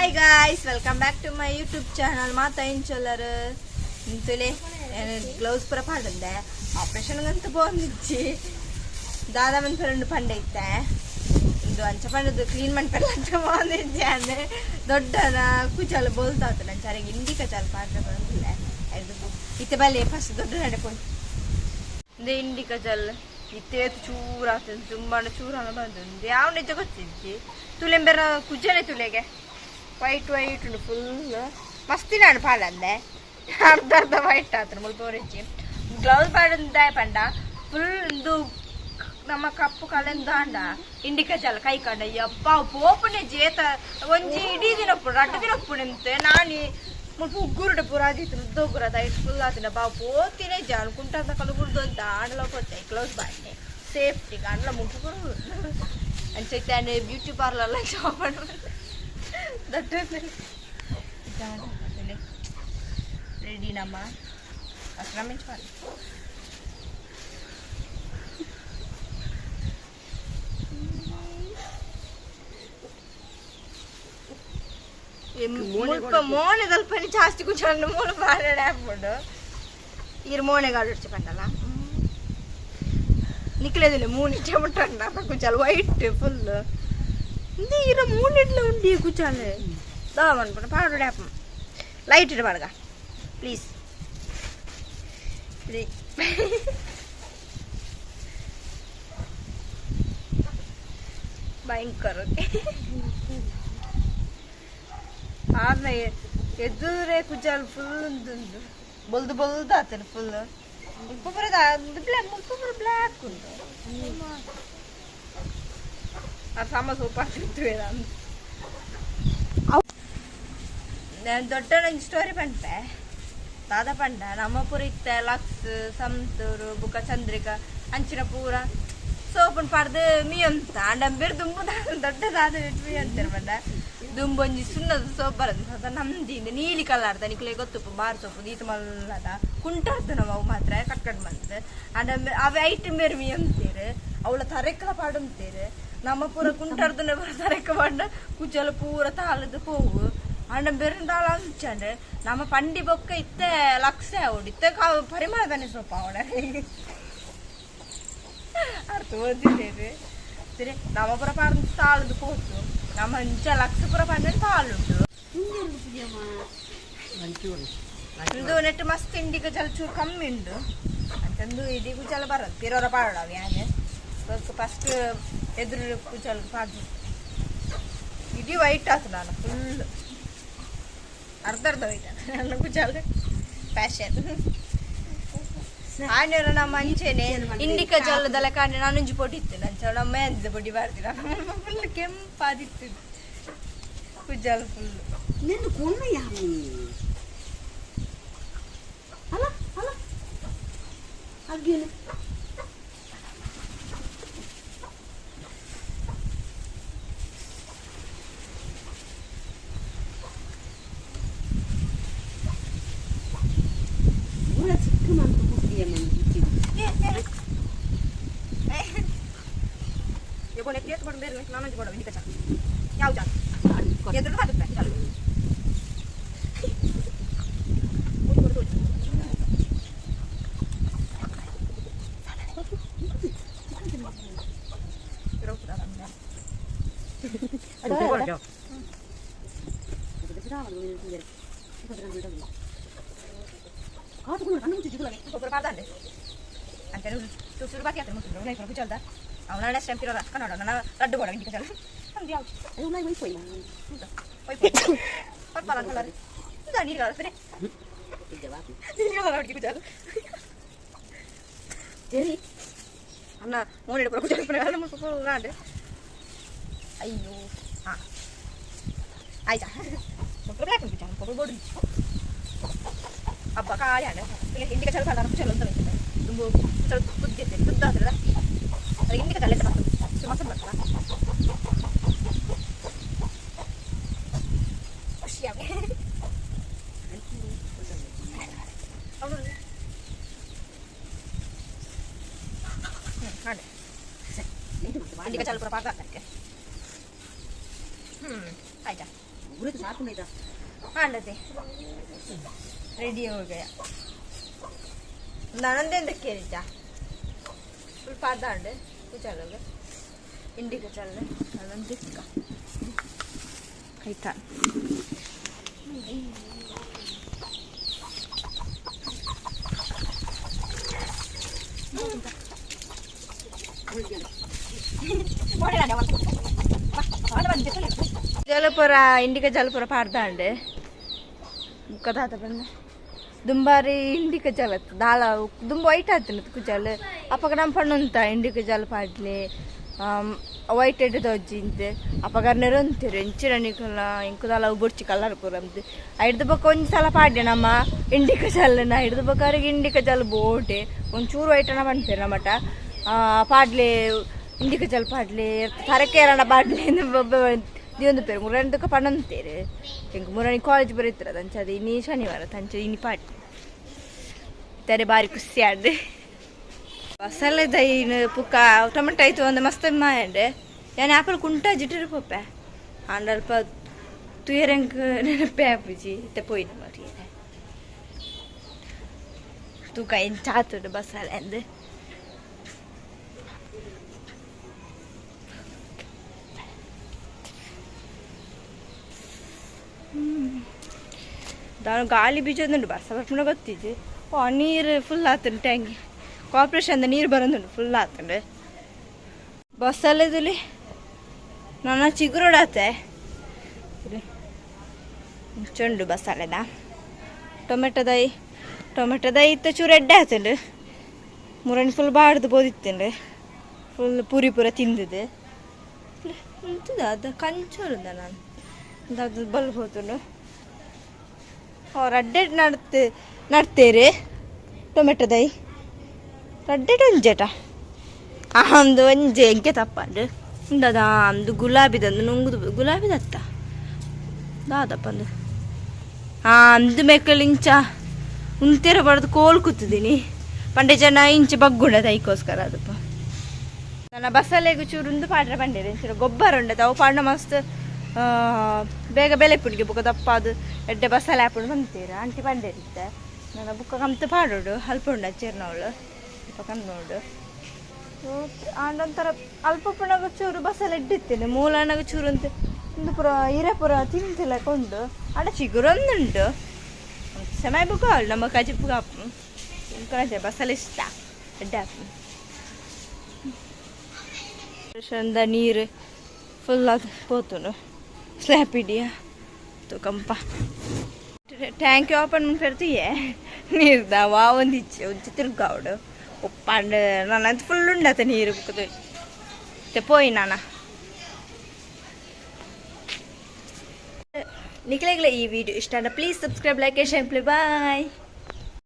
Hi guys, welcome back to my YouTube channel. ಮಾತಾ ಇಂಚೊಲ್ಲರು ಇಂತುಲೆ gloves ಪೂರ ಪಾಡಂದೆ operation ಅಂತ ಬೋಂದಿಚ್ಚಿ ದಾದಾ ಮನ್ಪೆರಂಡು ಪಂಡೆ ಇತ್ತೆ ಇದು ಅಂಚ ಪಂಡದು ಕ್ಲೀನ್ ಮನ್ಪೆಲ್ಲ ಅಂತ ಬೋಂದಿಚ್ಚಿ ಅಂದ್ರೆ ದೊಡ್ಡನ ಕುಚಾಲ ಬೋಲ್ತಾತ ನಂಚ ಅರೆಗೆ ಇಂಡಿ ಕಚಾಲ ಪಾಡ್ರೆ ಬಂದಿಲ್ಲ ಇತ್ತೆ ಬಲ್ಲೆ ಫಸ್ಟ್ ದೊಡ್ಡ ನಡೆ ಪೋಯ್ ಇಂದೆ ಇಂಡಿ ಕಚಾಲ್ ಇತ್ತೆ ಚೂರ ಆತಂದು ತುಂಬಾನ ಚೂರಾನ ಬಂದು ಯಾವ ನಿಜ ಗೊತ್ತಿಜ್ಜಿ ತುಲೆಂಬೆರ ಕುಜನೆ ತುಲೆಗೆ ವೈಟ್ ವೈಟ್ ಉಂಡು ಫುಲ್ ಮಸ್ತಿ ನಾನು ಪಾಡಂದೆ ಅರ್ಧ ಅರ್ಧ ವೈಟ್ ಆತನ ಮುಲ್ಪ ಒರಿಚಿ ಗ್ಲೌಸ್ ಪಾಡಂದ ಪಂಡ ಫುಲ್ ಇಂದು ನಮ್ಮ ಕಪ್ಪು ಕಲೆಂದಾಂಡ ಇಂಡಿಕ ಜಲ ಕೈ ಕಂಡ ಯಪ್ಪ ಪೋಪುನೆ ಜೇತ ಒಂಜಿ ಇಡೀ ದಿನ ರಡ್ಡು ದಿನ ಉಪ್ಪುನೆಂತೆ ನಾನಿ ಮುಲ್ಪ ಉಗ್ಗುರುಡೆ ಪೂರ ಆದಿತ್ತು ಉದ್ದೊಗ್ಗುರ ಐಟ್ ಫುಲ್ ಆತಿನ ಬಾ ಪೋತಿನೇ ಜಾನು ಕುಂಟಂತ ಕಲು ಗುರ್ದು ಅಂತ ಆಂಡಲ ಕೊಟ್ಟೆ ಕ್ಲೋಸ್ ಬಾಡ್ನೆ ಸೇಫ್ಟಿ ಅಂಡ್ಲ ಮುಟ್ಟು ಅಂಚೈತೆ ಬ್ಯೂಟಿ ಪಾರ್ಲರ್ ಓಪನ್ ರೆಡಿನಮ್ಮ ಅಶ್ರಮಿಂಚುవాలి. ಮುಲ್ಪ ಮೋನೆ ದಲ್ಪನಿ ಜಾಸ್ತಿ ಕುಂಚು ಮೂಲ ಪಾಡಡೆ ಹಾಕ್ಬಿಡು ಇರು ಮೋನೆಗಾಡು ಉಡ್ಚಿ ಪಂಡಲ್ಲ ನಿಕ್ಲೇದಿಲ್ಲ ಮೂನಿಟ್ಟೆ ಮುಟ್ಟಂಡ ಕುಚಾಲ ವೈಟ್ ಫುಲ್ ಇಂದ ಇರ ಮೂನಿಟ್ಲ ಉಂಡಿ ಕುಚಾಲೆ ದಾವನ್ಪುಣ ಪಾಡು ಆ್ಯಪ್ ಲೈಟ್ ಇಡ ಪಾಡ್ಗ ಪ್ಲೀಸ್ ಭಯಂಕರ ಆಮೇಲೆ ಎದುರೇ ಕುಚಾಲ ಫುಲ್ ಉಂಟು ಬೊಲ್ದು ಬೊಲ್ದು ಆತನ ಫುಲ್ ಮುಲ್ಪ ಮುಲ್ಪ ಬ್ಲ್ಯಾಕ್ ಉಂಟು ಆ ಸಮ ಸೂಪರ್ ಸಿಗ್ತವೆ ನಾನು ದೊಡ್ಡ ನಂಗೆ ಸ್ಟೋರಿ ಪಂಪೆ ದಾದ ಪಂಡ ನಮ್ಮ ಪೂರ ಇತ್ತೆ ಲಕ್ಸ್ ಸಂತೂರು ಬುಕ್ಕ ಚಂದ್ರಿಕಾ ಅಂಚಿನ ಪೂರ ಸೋಪನ್ ಪಾಡ್ದು ಮೀ ಅಂತ ಅಂಡಂಬೇರು ದುಂಬು ದೊಡ್ಡ ದಾದ ಮೀ ಅಂತಾರೆ ಪಂಡ ದುಂಬೊಂಜಿ ಸುಣ್ಣದ ಸೋಪ್ ಬರೋದು ನಮ್ದಿಂದ ನೀಲಿ ಕಲರ್ದ ನಿಕ್ಲೆ ಗೊತ್ತುಪ್ಪು ಬಾರ್ ಸೋಪು ದೀತ ಮಲ್ಲದ ಕುಂಟಾರ್ದು ನಾವು ಅವು ಮಾತ್ರ ಕಟ್ ಕಟ್ ಬಂತು ಅಂಡ ಅವೆ ಐಟಮ್ ಬೇರೆ ಮೀ ಅಂತೀರು ಅವಳ ತರೆಕ್ಕಲ ಪಾಡುಂತೀರು ನಮ್ಮ ಪೂರ ಕುಂಟಾರ್ದನೆ ಪೂರ ತರೆಕ್ಕ ಪಾಡ ಕುಚಲ ಪೂರ ತಾಳದು ಪೋವು ಅಂಡ ಬೆರಂದಾಳ ಅಂಚಂಡೆ ನಮ್ಮ ಪಂಡಿ ಬೊಕ್ಕ ಇತ್ತೆ ಲಕ್ಸೆ ಅವಡು ಇತ್ತೆ ಪರಿಮಳ ತಾನೆ ಸೊಪ್ಪ ಅವಳ ಅರ್ಥ ಓದಿದ್ದೇವೆ ಸರಿ ನಮ್ಮ ಪೂರ ಪಾಡ ತಾಳದು ಪೋತು ನಮ್ಮ ಅಂಚ ಲಕ್ಸ ಪೂರ ಪಾಡ ತಾಳುಂಟು ಇಂದು ನೆಟ್ಟು ಮಸ್ತ್ ಇಂಡಿ ಕುಚಲ ಚೂರು ಕಮ್ಮಿ ಉಂಟು ಅಂತಂದು ಇಡೀ ಕುಚಲ ಬರೋದು ಪಿರೋರ ಪಾಡೋಣ ಯಾನೆ ಫಸ್ಟ್ ಎದುರು ಕುಚಲ ಪಾಡು ಇಡೀ ವೈಟ್ ಆತು ನಾನು ಫುಲ್ ಅರ್ಧ ಅರ್ಧ ವೈಟ್ ಆತು ನನ್ನ ಕುಚಲ ಫ್ಯಾಷನ್ ಆನೇರ ನಮ್ಮ ಅಂಚೆನೆ ಇಂಡಿಕ ಜಲ್ಲದಲ್ಲ ಕಾಣೆ ನಾನೊಂಜಿ ಪೊಡಿ ಇತ್ತು ನಂಚ ನಮ್ಮ ಎಂತ ಪೊಡಿ ಬರ್ತೀರ ಫುಲ್ ಕೆಂಪಾದಿತ್ತು ಕುಜಲ್ ಫುಲ್ ನಿನ್ನ ಕೊನ್ನ ಯಾಮಿ ಅಲ್ಲ ಅಲ್ಲ ಅಗ್ಗಿನ ಊರ ಚಿಕ್ಕ ಮಂತು ಬುದ್ಧಿಯ ಮಂದಿ ಅಣ್ಣ ಮೋನೆ ಅಯ್ಯೋ ಹಾಂ ಆಯ್ತಾ ಬೋರ್ಡ್ ಅಬ್ಬ ಖಾಲಿ ಅಣ್ಣ ಇಂಡಿಕ ಚಲ ಚಲ ಅಂತ ದುಂಬು ಚಲ ಕುದ್ದಿತ್ತೆ ತುದ್ದ ಹತ್ರ ಇಂಡಿಕ ಚಲ ಮಸಾಲೆ ಬರ್ತಲ್ಲ ಖುಷಿಯಾಗಿ ಇಂಡಿಕ ಚಲ ಪೂರ ಪಾಕ ಹಾಕಕ್ಕೆ ಆಯ್ತಾ ಆಂಡತೆ ರೆಡಿ ಹೋಗಯ ನನ್ನಂದೆಂದ ಕೇಳಿದ್ದ ಫುಲ್ ಪಾದಾಂಡು ಕುಚಾಲೋಗ ಇಂಡಿಗ ಚಲ್ಲ ನನ್ನಂದಿಕ್ಕ ಕೈತಾನ್ ಜಲಪುರ ಇಂಡಿಕ ಜಲಪುರ ಪಾಡ್ದಾಂಡೆ ಮುಖದಾತ ಬಂದ ದುಂಬಾರಿ ಇಂಡಿಕ ಜಲ ದಾಳ ದುಂಬ ವೈಟ್ ಆತನ ಕುಜಲ್ ಅಪ್ಪಗ ನಮ್ಮ ಪಣ್ಣುಂತ ಇಂಡಿಕ ಜಲ ಪಾಡ್ಲಿ ವೈಟ್ ಎಡ್ ದೊಜ್ಜಿಂತೆ ಅಪ್ಪಗ ನೆರೊಂತಿರು ಎಂಚಿನ ನಿಕಲ ಇಂಕುದಾಲ ಬೊಡ್ಚಿ ಕಲರ್ ಪೂರಂತೆ ಐಡ್ದು ಬೊಕ್ಕ ಒಂಜಿ ಸಲ ಪಾಡ್ಡೆ ನಮ್ಮ ಇಂಡಿಕ ಜಲ್ಲನ ಹಿಡ್ದು ಬೊಕ್ಕ ಇಂಡಿಕ ಜಲ ಬೋಟೆ ಒಂಚೂರು ವೈಟನ ಪನ್ಪೇರು ನಮ್ಮಟ ಪಾಡ್ಲೆ ಇಂಡಿಕ ಜಲ ಪಾಡ್ಲೆ ತರಕೇರಣ ಪಾಡ್ಲೆ ದಿವೊಂದು ಪೇರು ಮುರಣಿ ದುಕ್ಕ ಪಣ್ಣಂತೇರು ಎಂಕ್ ಮುರಣಿ ಕಾಲೇಜ್ ಬರೀತಿರ ತಂಚ ಅದು ಇನ್ನಿ ಶನಿವಾರ ತಂಚ ಇನಿ ಪಾಡ್ಲೆ ತಾರೆ ಬಾರಿ ಖುಷಿ ಆಡ್ ಬಸಳೆ ದೈನ್ ಪುಕ್ಕ ಟೊಮೆಟೊ ಆಯ್ತು ಒಂದು ಮಸ್ತ್ ಮಾಯಂಡೆ ಯಾನ್ ಆಪಲ್ ಕುಂಟ ಜಿಟ್ಟಿರು ಪೋಪೆ ಆಂಡ ಅಲ್ಪ ತುಯರೆಂಕ್ ನೆನಪೆ ಆಪುಜಿ ಇತ್ತೆ ಪೋಯಿನ ಮರಿಯರೆ ತೂಕ ಎಂಚ ಆತುಂಡು ಬಸಳೆ ಅಂದ್ ದಾನು ಗಾಳಿ ಬೀಜದುಂಡು ಬರ್ಸ ಬರ್ಪುಂಡ ಗೊತ್ತಿಜ್ಜಿ ಓ ನೀರು ಫುಲ್ ಆತುಂಡು ಟ್ಯಾಂಕಿ ಕಾರ್ಪೊರೇಷನ್ ನೀರು ಬರೋದುಂಡು ಫುಲ್ ಆತುಂಡು ಬಸ್ಸಲ್ಲಿದಲ್ಲಿ ನನ್ನ ಚಿಗುರೋಡಾತೆ ಚೆಂಡು ಬಸ್ಸಲ್ಲದ ಟೊಮೆಟೊ ದೈ ಟೊಮೆಟೊ ದೈ ಇತ್ತ ಚೂರು ಎಡ್ಡೆ ಆತುಂಡು ಮುರಣಿ ಫುಲ್ ಬಾಡ್ದು ಬೋದಿತ್ತುಂಡು ಫುಲ್ ಪೂರಿ ಪೂರ ತಿಂದಿದೆ ಉಂತುದ ಅದು ಕಂಚೋರುಂದ ನಾನು ಅದು ಬಲ್ ಹೋತುಂಡು ರಡ್ಡೆ ನಡ್ತೆ ನಡ್ತೇರೆ ಟೊಮೆಟೊ ದೈ ರಡ್ಡೆ ಒಂಜೇಟ ಒಂದು ಒಂಜೆ ಎಂಕೆ ತಪ್ಪಂಡು ಉಂದದ ಅಂದು ಗುಲಾಬಿದಂದು ನುಂಗುದು ಗುಲಾಬಿದತ್ತ ದಾದಪ್ಪಂದು ಅಂದು ಮೆಕ್ಕಲು ಇಂಚ ಉಂತೆರ ಬಡ್ದು ಕೋಲ್ ಕೂತಿದ್ದೀನಿ ಪಂಡೆ ಜನ ಇಂಚ ಬಗ್ಗುಂಡದ ಐಕೋಸ್ಕರ ಅದಪ್ಪ ನನ್ನ ಬಸಲೆಗು ಚೂರುಂದು ಪಾಡ್ರೆ ಪಂಡೇರು ಇಂಚಿನ ಗೊಬ್ಬರ ಉಂಡದ ಅವು ಪಾಂಡ ಮಸ್ತ್ ಬೇಗ ಬೆಲೆ ಪುಂಡಿಗೆ ಬುಕ್ಕ ದಪ್ಪ ಅದು ಎಡ್ಡೆ ಬಸಲೆ ಹಾಕೊಂಡು ಬಂತೀರ ಆಂಟಿ ಪಂಡೇರಿತ್ತೆ ನನ್ನ ಬುಕ್ಕ ಕಮ್ತು ಪಾಡೋಡು ಅಲ್ಪ ಉಂಡ ಚೇರ್ನವಳು ಇಪ್ಪ ನೋಡು ಆಂಡೊಂಥರ ಅಲ್ಪ ಪುಣಗ ಚೂರು ಬಸಲೆ ಎಡ್ಡಿತ್ತೇನೆ ಮೂಲನಗ ಚೂರು ಅಂತ ಒಂದು ಪುರ ಇರೆ ಪುರ ತಿಂತಿಲ್ಲ ಕೊಂಡು ಆಡ ಚಿಗುರೊಂದುಂಟು ಸಮಯ ಬುಕ್ಕ ನಮ್ಮ ಕಜಿಪ್ಪು ಕಾಪು ಬಸಲೆ ಇಷ್ಟ ಎಡ್ಡೆ ಹಾಪು ನೀರು ಫುಲ್ ಅದು ಪೋತುಂಡು ಸ್ಲ್ಯಾಪ್ ಇಡಿಯಾ ತೂಕಂಪ ಟ್ಯಾಂಕ್ ಓಪನ್ ಪೆರ್ತಿಯೇ ನೀರ್ದ ವಾ ಒಂದು ಇಚ್ಚೆ ಒಂಚಿ ತಿರ್ಗಾವಡು ಉಪ್ಪಾಂಡ್ ನನ್ನ ಫುಲ್ ಉಂಡತ ನೀರು ಬುಕ್ಕದು ಪೋಯಿ ನಾನ ನಿಕ್ಲೆಗ್ಲ ಈ ವಿಡಿಯೋ ಇಷ್ಟ please subscribe, like, share, play. Bye.